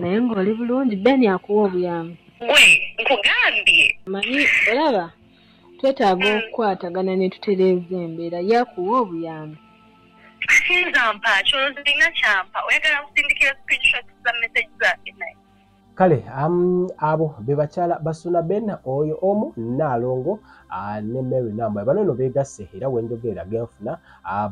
Naye ng'oli bulungi, Ben akuwa obuyambi. Gwe nkugambye. Manyi olaba twetaaga okukwatagana ne tutereeza embeera. Yakuwa obuyambi. Sinza mpa kyolooza olina kyampa, oyagala nkusindikira screenshots za message zange naye. Kale abo be bakyala ba Ssuuna Ben, oyo omu Nnaalongo ne Mary Nambwayo. Bano nno beegasse era wenjogerera genfuna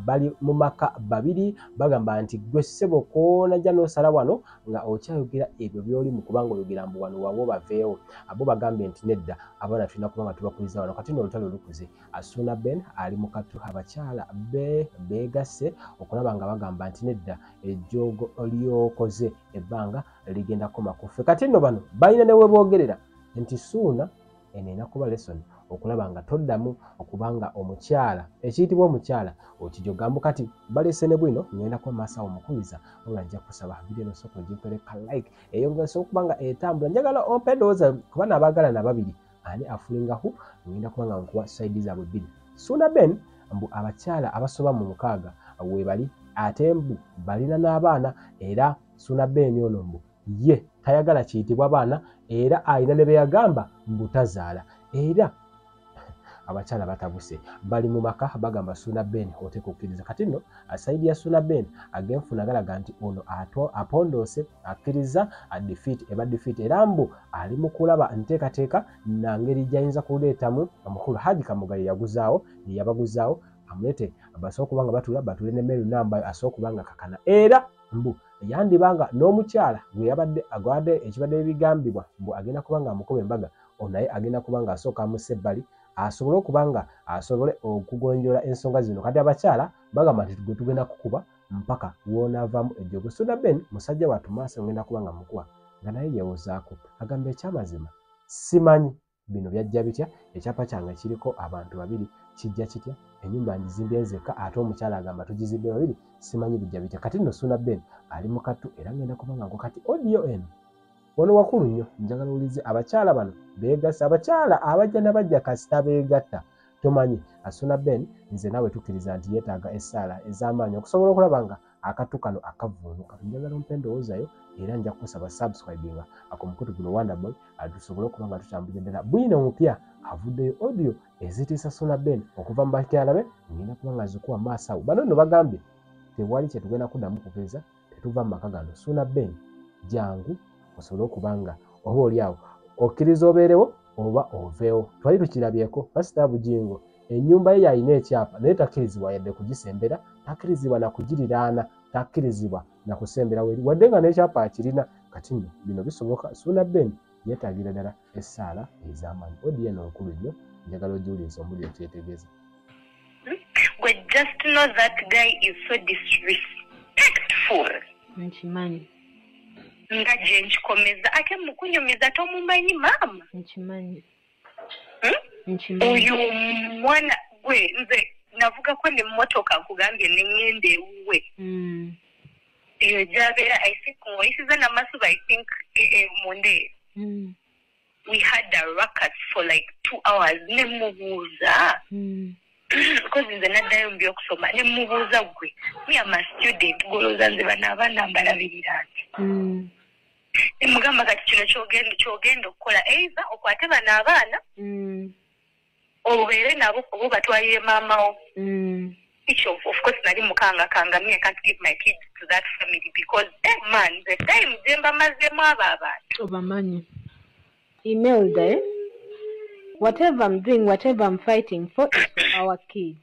bali mu maka babiri, bagamba nti gwe ssebo koonajja n'osala wano nga okyayogera ebyo by'oli mu kubanga oyogera mbu wano wawo baveewo. Abo bagambye nti nedda, abaana tulina kuba nga tubakuliza wano. Kati nno olutalo lukuze. Ssuuna Ben ali mu kattu, abakyala be beegasse okulaba nga bagamba nti nedda, ejjoogo lyokoze ebbanga ligenda kukoma ku ffe. Kati nno bano balina ne we boogerera nti Ssuuna eno erina kuba lesson okulaba nga toddamu okubanga omukyala ekiyitibwa omukyala okijogambu. Kati balese ne bwino ngenda kuba maaso awo mukuliza, wabula nja kusaba video eno sooka ogimpereka like eyongesa okuba nga etambula. Njagala ompe endowooza kuba nabaagalana babiri ani afulingahu, ngenda kuba nga nkuwa side zaabwe bbiri. Ssuuna Ben mbu abakyala abasoba mu 6 weebali, ate mbu balina n'abaana, era Ssuuna Ben ono mbu ye tayagala kiyitibwa baana, era alina ne beyagamba mbu tazaala. Era abakyala batabuse bali mu maka bagamba Ssuuna Ben oteeka okukkiriza. Kati nno side ya Ssuuna Ben agenfuna galaga nti ono apondoose akkiriza defeat eba defeat, era mbu ali mu kulaba nteekateeka na ngeri gy'ayinza kuleetamu omukulu Haji Kamoga ye yaguzaawo, ye yabaguzaawo, amuleete basobole okuba nga batuula batuule ne Mary Nambayo asobole okuba nga kakana. Era mbu yandibanga n'omukyala gwe yabadde agwadde ekibadde ebigambibwa mbu agenda kuba nga amukuba embaga, ono naye agenda kuba nga asooka amussa ebbali asobole okuba nga asobole okugonjoola ensonga zino. Kati abakyala bagamba nti gwe tugenda kukuba mpaka w'onaavaamu ejjogo. Ssuuna Ben musajja wattu maaso ngenda kuba nga mukuba nga naye yeewozaako, agamba ekyamazima simanyi bino byajja bitya, ekyapa kyange kiriko abantu babiri kijja kitya, ennyumba ngizimbye nzekka ate omukyala agamba tugizimbye babiri, simanyi bijja bitya. Kati nno Ssuuna Ben ali mu kattu era ngenda kuba nga nko. Kati audio eno wano wakulu nnyo, njagala owulize abakyala bano beegasse, abakyala abajja nabajja kasita beegatta tomanyi. Ssuuna Ben nze naawe tukkiriza nti yeetaaga essaala ez'amaanyi okusobola okulaba nga akattu kano akavvuunuka. Njagala ompe endowoozayo era nja kukusaba subscribinga ku mukutu guno Wonderboy tusobole okuba nga tutambuza ddala bwino omupya avuddeyo audio ezitiisa Ssuuna Ben okuva mu bakyala be, ngenda kuba nga zikuwa maaso awo. Bano nno bagambye tewali kye tugenda kuddamu kugeza, tetuva mu maka gano. Ssuuna Ben jangu osobole okuba nga oba oli awo okkiriza obeerewo oba oveewo. Twali tukirabyeko Pasita Bugingo ennyumba ye yalina ekyapa naye takkirizibwa yadde kugisembera, takkirizibwa na kugiriraana, takkirizibwa na kusembera weri wadde nga n'ekyapa akirina. Kati nno bino bisoboka. Ssuuna Ben yeetaagira ddala essaala ez'amaanyi. Audio eno nkulu nnyo, njagala ogiwuliriza omulire kyetegeeza. Gwe just know that guy is so disrespectful. Nkimanyi. Nga gye nkikomeza ate mukunyumiza tomumanyi maama. Nkimanyi. Nkimanyi. Oyo mwana gwe nze navugako nemmotoka nkugambye ne ŋŋenda ewuwe. Eyo gy'abeera, I think ng'oyisiza Namasuba, I think munde. We had a ruckus for like 2 hours ne mubuuza because nze naddayo mu byokusoma ne mubuuza, gwe me am a student, golooza nze bano abaana mbalabirira nti ne mugamba kati kino kyogenda okukola, either okwate bano abaana obeere nabo oba obatwalire maamawo. Which of course nali mukangakanga, me I can't give my kids to that family because man, the time gye mbamazeemu abo abantu. Obamanyi Imelda, eh? Whatever I'm doing, whatever I'm fighting for is for our kids.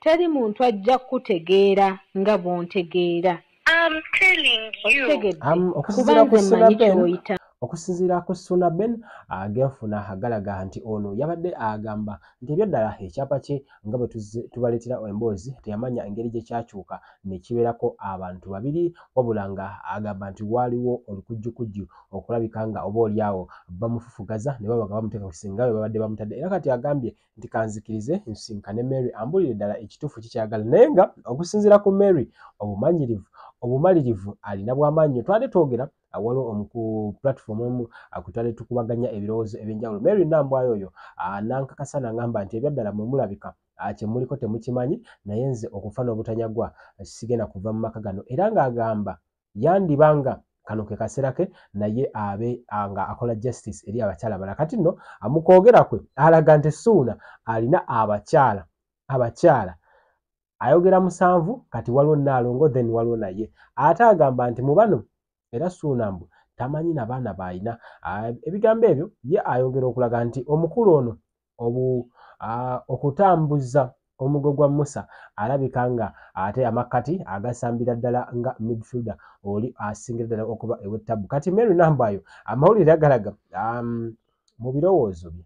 Teri muntu ajja kutegeera nga bw'ontegeera. I'm telling you. Okitegedde? Okusinziira Kuba ku nze Ssuuna mmanyi Ben, ky'oyita. okusinziira ku Ssuuna Ben agenfuna agalaga nti ono yabadde agamba nti ebyaddala ekyapa kye nga bwe tubaleetera emboozi teyamanya engeri gye kyakyuka ne kibeerako abantu babiri, wabula nga agamba nti waaliwo olukujjukujju okulabika nga oba oliawo bamufufugaza ne baba nga bamuteeka ku kisenge nga bwe babadde bamutadde. Era kati agambye nti kanzikirize nsinkane Mary ambulire ddala ekituufu kikyagala, naye nga okusinziira ku Mary obumalirivu alina bw'amaanyi nnyo. Twali twogera waliwo ku platform emu kutwale tukubaganya ebirowoozo ebyenjawulo. Mary Nambwayo oyo nankakasa nangamba nti ebyaddala mwe mulabika kye muliko temukimanyi, naye nze okufa n'obutanyagwa sigenda kuva mu maka gano. Era ng'agamba yandiba nga Kano ke kaseera ke naye abe nga akola justice eri abakyala balala. Kati nno mu kwogera kwe alaga nti Suuna alina abakyala ayogera 7, kati waliwo Nnaalongo, then waliwo naye. Ate agamba nti mu bano era Suuna mbu tamanyi na baana b'alina. Ebigambo ebyo ye ayongera okulaga nti omukulu ono okutambuza omugo gwa Musa alabika nga ate amakkati agasambira ddala nga midfielder oli asingira ddala okuba ew'ettabu. Kati Mary Nambwayo amawulire agalaga mu birowoozo bye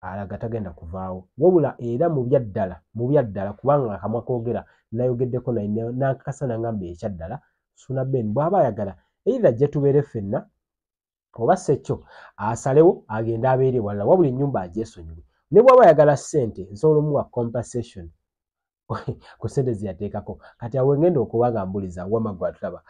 alaga tagenda kuvaawo, wabula era mu byaddala kubanga akamwa koogera nayogeddeko naye n'ankakasa n'angamba ekyaddala Suuna Ben bw'aba ayagala either ajje tubeere ffenna oba si ekyo asalewo agende abeere ewalala, wabula ennyumba agyesonyiwe. Ne bw'aba ayagala ssente nsobola omuwa compensation ku ssente ze yateekako. Kati awo ngenda okuba nga mbuliza wamma gwe atulaba.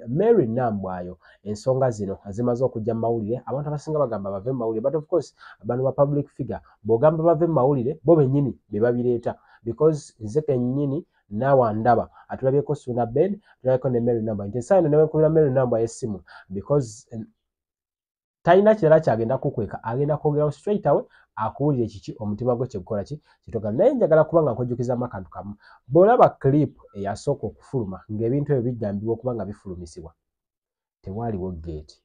Mary Nambwayo ensonga zino zimaze okujja mu mawulire, abantu abasinga bagamba bave mu mawulire, but of course bano ba public figure bw'ogamba bave mu mawulire bo bennyini be babireeta, because nze kennyini naawe andaba atulabyeko Suuna Ben, atulabyeko ne Mary Nambwayo nti essaawa eno ne bwe nkubira Mary Nambwayo essimu because talina kirala kyagenda kukweka, agenda kwogerawo straight away akuwulire kiki omutima gwe kyegukola ki kitogala. Naye njagala kuba nga nkujjukizaamu akantu kamu. Bw'olaba clip eyasooka okufuluma ng'ebintu ebyo bigambibwa okuba nga bifulumisibwa, tewaaliwo gate.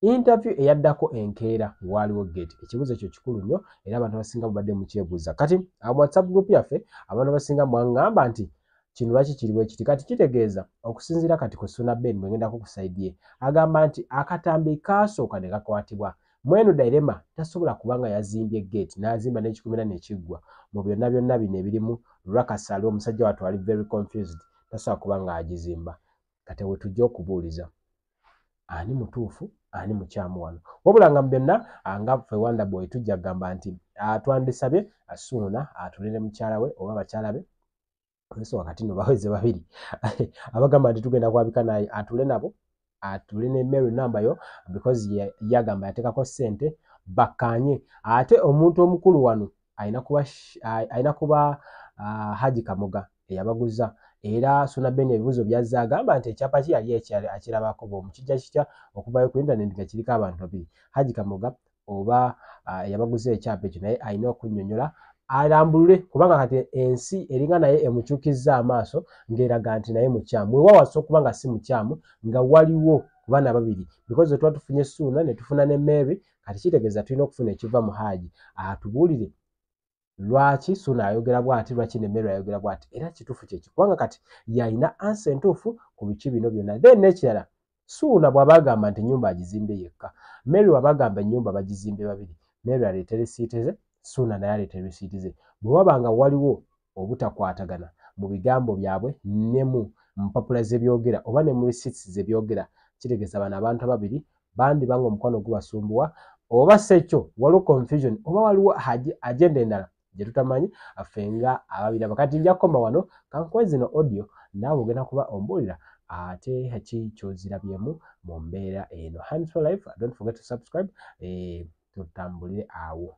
Interview eyaddako enkeera waaliwo gate. Ekibuuzo ekyo kikulu nnyo era abantu abasinga mubadde mukyebuuza. Kati mu WhatsApp group yaffe abantu abasinga mwaŋŋamba nti kino lwaki kiri bwe kiti. Kati kitegeeza okusinziira kati ku Suuna Ben bwe ngendako ku side ye, agamba nti akatambi kaasooka ne kakwatibwa. Mweno Dairema tasobola kuba nga yazimbye gate n'azimba n'ekikomera n'ekiggwa mu byonna byonna bino ebirimu Rakasali omusajja wattu ali very confused, tasobola kuba nga agizimba. Kati we tujja okubuuliza ani mutuufu ani mukyamu wano. Wabula nga mu byonna nga ffe Wonder Boy tujja kugamba nti twandisabye Suuna atule ne mukyala we oba bakyala be, ensonga kati nno baweze babiri abagamba nti tugenda kwabika naye atule nabo, atule ne Mary Nambayo because yagamba yateekako ssente bakkaanye. Ate omuntu omukulu wano alina kuba Haji Kamoga eyabaguza, era Suuna Ben ebibuuzo byazze agamba nti ekyapa ki yali akirabako bw'omu kijja kitya okuvayo ku internet nga kiriko abantu babiri. Haji Kamoga oba eyabaguza ekyapa ekyo naye alina okunnyonnyola alambulule, kubanga kati ensi eringa naye emukyukizza amaaso ng'eraga nti naye mukyamu. Weewaawo asobola okuba nga si mukyamu nga waliwo ku baana babiri, because tuba tufunye Suuna ne tufuna ne Mary, kati kitegeeza tulina okufuna ekiva mu Haji atubuulire lwaki Suuna ayogera bw'ati, lwaki ne Mary ayogera bw'ati, era kituufu kyeki, kubanga kati yalina answer entuufu ku biki bino byonna. Then n'ekirala, Suuna bw'aba agamba nti ennyumba agizimbye yekka, Mary bw'aba agamba ennyumba bagizimbye babiri, Mary aleete risiiti ze, Suuna naye aleete risiiti ze. Bwe waba nga waliwo obutakwatagana mu bigambo byabwe ne mu mpapula ze byogera oba ne mu receipts ze byogera, kitegeeza bano abantu ababiri bandiba nga omukwano gubasumbuwa, oba si ekyo waliwo confusion oba waliwo agenda endala gye tutamanyi ffe nga ababiraba. Kati nja kukoma wano kankuwe zino audio naawe ogenda kuba ombuulira ate ki ky'ozirabyemu mu mbeera eno. Hands for life, don't forget to subscribe, tutambulire awo.